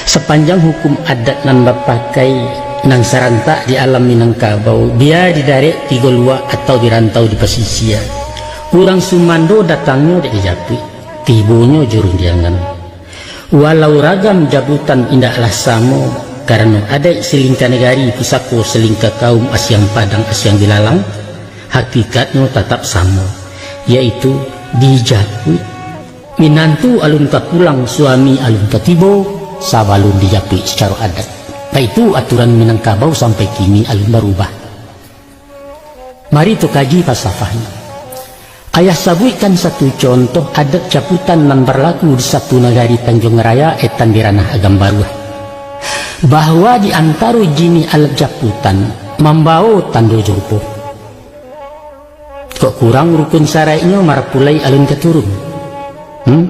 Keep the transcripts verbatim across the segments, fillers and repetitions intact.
Sapanjang hukum adat nan bapakai nan sarantak di alam Minangkabau, bia di darek tigo luak atau di rantau di pasisia, urang sumando datangnyo dek di japuik, tibonyo jo rundiangan. Walau ragam jabutan indaklah samo, karano adaik silingka nagari, pusako silingka kaum, asiang padang, asiang bilalang, hakikatnyo tatap samo, yaitu di japuik. Minantu alun ka pulang, suami alun ka tibo, sabalun dijapuik sacaro adat. Baitu aturan Minangkabau sampai kini alun barubah. Mari tu kaji falsafahnyo. Ayah sabuikkan satu contoh adat japutan nan barlaku di satu nagari Tanjuang Raya, etan di Ranah Agam Baruah, bahwa di antaro jinih alat japutan mambao tando jo rupo. Kok kurang rukun saraiknyo, marapulai alun ka turun. Hmm?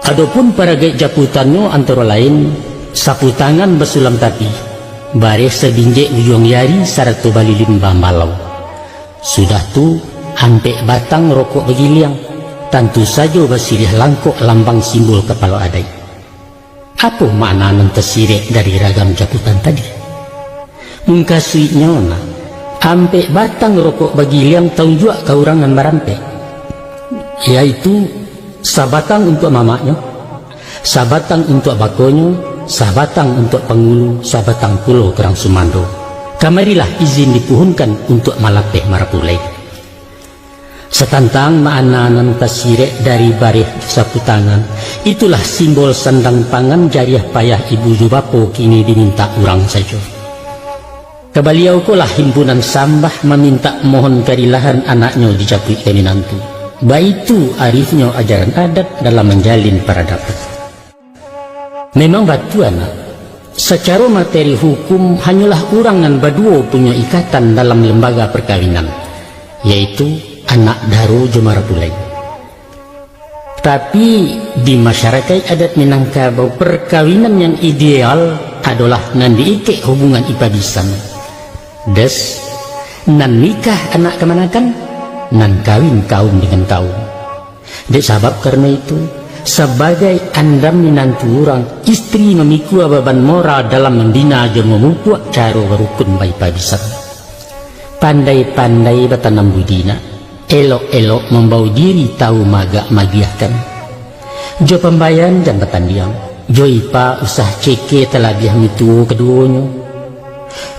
Adopun paragaik japutannyo antaro lain, sapu tangan basulam tapi, bareh sabinjek ujuang jari, sarato balilin baambalau. Sudah tu, ampek batang rokok bagiliang, tantu sajo basiriah langkok lambang simbol kapalo adaik. Apo makna nan tasirek dari ragam japutan tadi? Mukasuiknyo nah, ampek batang rokok bagiliang taunjuak ka urang nan barampek, yaitu sabatang untuak mamaknyo, sabatang untuak bakonyo, sabatang untuak pangulu, sabatang pulo ka urang sumando. Kamarilah izin dipuhunkan untuak malapeh marapulai. Satantang makna nan tasirek dari bareh sapu tangan, itulah simbol sandang pangan, jariah payah ibu jo bapo kini dimintak urang sajo. Ka baliau ko lah himpunan sambah mamintak mohon karilahan anaknyo dijapuik ka minantu. Baitu arifnyo ajaran adat dalam manjalin paradaban. Memang batua, nak. Sacaro materi hukum, hanyolah urang nan baduo punyo ikatan dalam lembaga parkawinan, yaitu anak daro jo marapulai. Tapi, di masyarakaik adat Minangkabau, parkawinan yang ideal adolah nan diikek hubungan ipabisan. Des, nan nikah anak kamanakan, nan kawin kaum dengan kaum. Dek sabab karano itu, sabagai andam minantu urang, istri mamikua baban moral dalam mambina jo mamupuak caro barukun baipabisan. Pandai-pandai batanam budi, nak. Elok-elok mambao diri tahu maagak maagiahkan. Jo pambayan jan batandiang, jo ipa usah ceke talabiah mituo kaduonyo.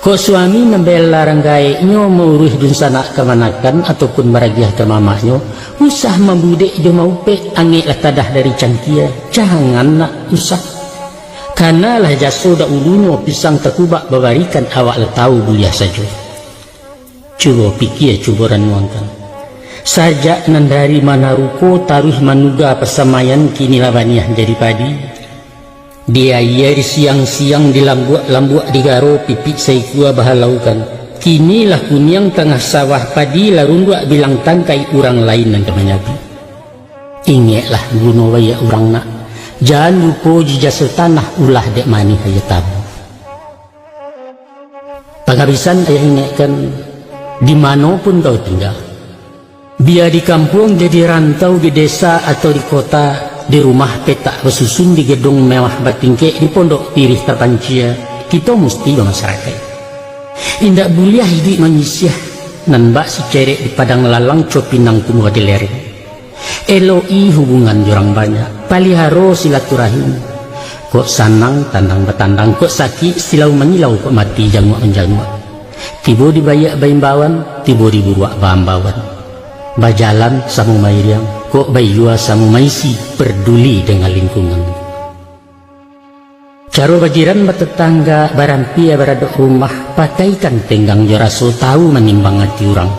Kok suami mambela rang gaeknyo, mauruih dunsanak kamanakan, ataupun maragiah ka mamaknyo, usah mambudek jo maupek, angeklah tadah dari cangkia, jangan nak usah. Kanalah jaso daulunyo, pisang takubak babarikan, awak lah tahu buliah sajo. Cubo pikia, cubo ranuangkan. Sajak nan dari manaruko taruih manuga pasamaian, kini lah baniah jadi padi. Di aia, di siang-siang, di lambuak-lambuak, di garo pipik saikua bahalaukan. Kini lah kuniang tangah sawah, padi lah runduak bilang tangkai, urang lain nan ka manyabi. Ingeklah guno baiak urang, nak. Jan lupo jo jaso tanah, ulah dek manih aia tabu. Pangabisan ayah ingekkan, di mano pun kau tingga. Bia di kampuang, bia di rantau, di desa atau di kota, di rumah petak basusun, di gedung mewah batingkek, di pondok pirih tapancia, kito musti bamasyarakaik. Indak buliah iduik manyisiah, nan bak sicerek di padang lalang, copinang tumbuah di lereng. Elok-i hubungan jo urang banyak, paliharo silaturahim. Kok sanang, tandang batandang, kok sakik, silau manyilau, kok mati, janguak manjanguak. Tibo di baiak baimbauan, tibo di buruak baambauan. Bajalan samo mairiang, kok bayua samo maisi, parduli dengan lingkungan. Caro bajiran batatangga, barampia baradok rumah, pakaikan tenggang jo raso, tahu manimbang ati urang.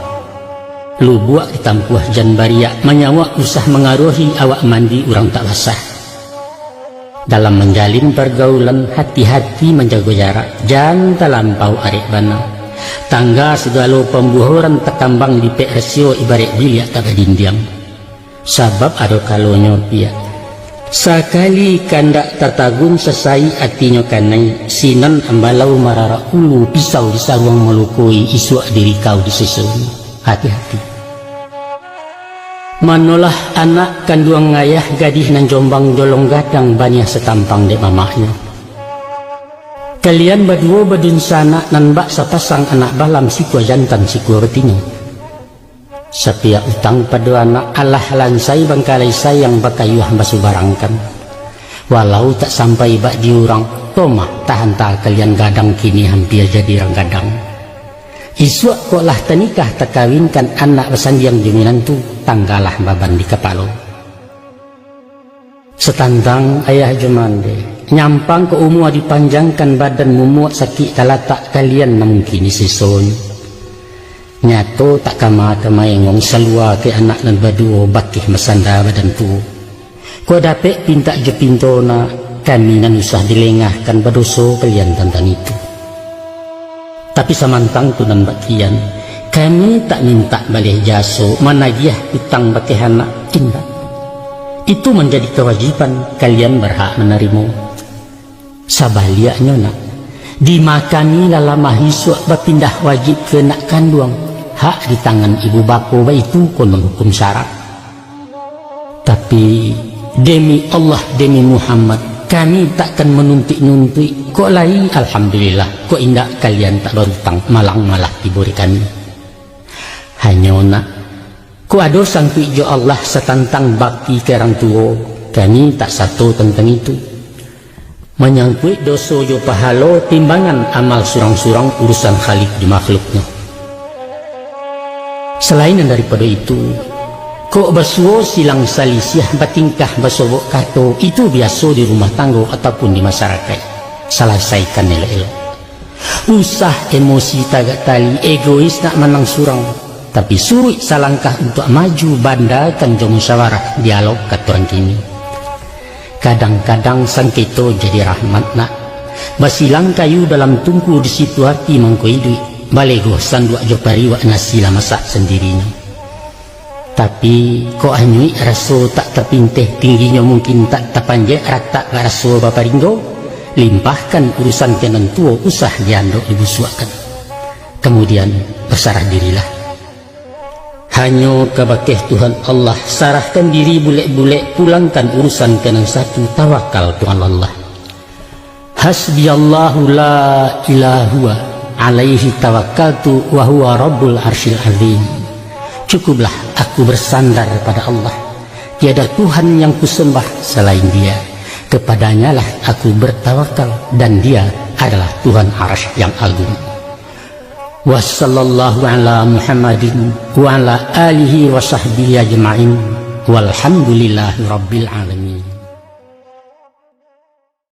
Lubuak ditampuah jan bariak, manyawak usah mangaruahi, awak mandi urang tak basah. Dalam manjalin pargaulan, hati-hati manjago jarak, jan talampau arek bana. Tangga sagalo pambuhoran, takambang dipek rasio, ibaraik biliak tak badindiang. Sabab ado kalonyo piak. Sakali kandak tatagun, sasai atinyo kanai, sinan ambalau mararak ulu, pisau di saruang malukoi, isuak dirikau di sisonyo. Hati-hati. Manolah anak kanduang ayah, gadih nan jombang jolong gadang, baniah satampang dek mamaknyo. Kalian baduo badunsanak nan bak sapasang anak balam, sikua jantan, sikua batino. Sapiak utang pado anak, alah lansai bangkalai sayang bakayuah basubarangkan. Walau tak sampai bak di urang, tomah tahanta kalian gadang kini hampia jadi rang gadang. Isuak kok lah tanikah takawinkan anak basandiang jo minantu, tanggalah baban di kapalo. Satantang ayah jo mande, nyampang kok umua dipanjangkan badan mumuak sakik talatak kalian nan mungkin sisonyo. Nyato tak kama tamaengong salua ke anak nan baduo bakeh masanda badan tuo. Kok dapek pintak jo pinto nak, kami nan usah dilengahkan badoso kalian tantang itu. Tapi samantang tu nan bakian, kami tak mintak baleh jaso managiah utang bakeh anak, indak. Itu manjadi kawajiban, kalian barhak manarimo. Sabaliaknyo nak, dima kami lah lamah isuak bapindah wajib ke nak kanduang, hak di tangan ibu bapo, baitu konon hukum syarak. Tapi, demi Allah, demi Muhammad, kami takkan manuntuik-nuntuik, kok lai alhamdulillah, kok indak kalian tak barutang, malang malah tibo di kami. Hanyo nak, kok ado sangkuik jo Allah satantang bakti ka urang tuo, kami tak sato tantang itu. Manyangkuik doso jo pahalo, timbangan amal surang-surang, urusan Khalik jo makhluknyo. Salain nan daripado itu, kok basuo silang salisiah, batingkah basobok kato, itu biaso di rumah tanggo ataupun di masarakaik. Salasaikan elok-elok. Usah emosi tagak tali, egois nak manang surang, tapi suruik salangkah untuak maju, bandakan jo musyawarah, dialog kato urang kini. Kadang-kadang sangketo jadi rahmat nak. Basilang kayu dalam tungku, di situ api mangko iduik, balegoh sanduak jo pariuak, nasi lah masak sandirinyo. Tapi, kok anyuik raso tak tapinteh, tingginyo mungkin tak tapanjek, ratak bak raso baparinggo, limpahkan urusan ka nan tuo, usah diandok dibusuakkan. Kamudian, basarah dirilah. Hanyo ka bakeh Tuhan Allah, sarahkan diri bulek-bulek, pulangkan urusan ka nan satu, tawakal tu alallah. Hasbiyallahu la ilaha huwa, alaihi tawakkaltu wa huwa rabbul arsyil azim. Cukuplah aku bersandar pada Allah. Tiada Tuhan yang kusembah selain Dia. Kepadanyalah aku bertawakal, dan Dia adalah Tuhan Arasy yang agung. Wa sallallahu ala Muhammadin wa ala alihi wa sahbihi ajma'in. Walhamdulillahi rabbil alamin.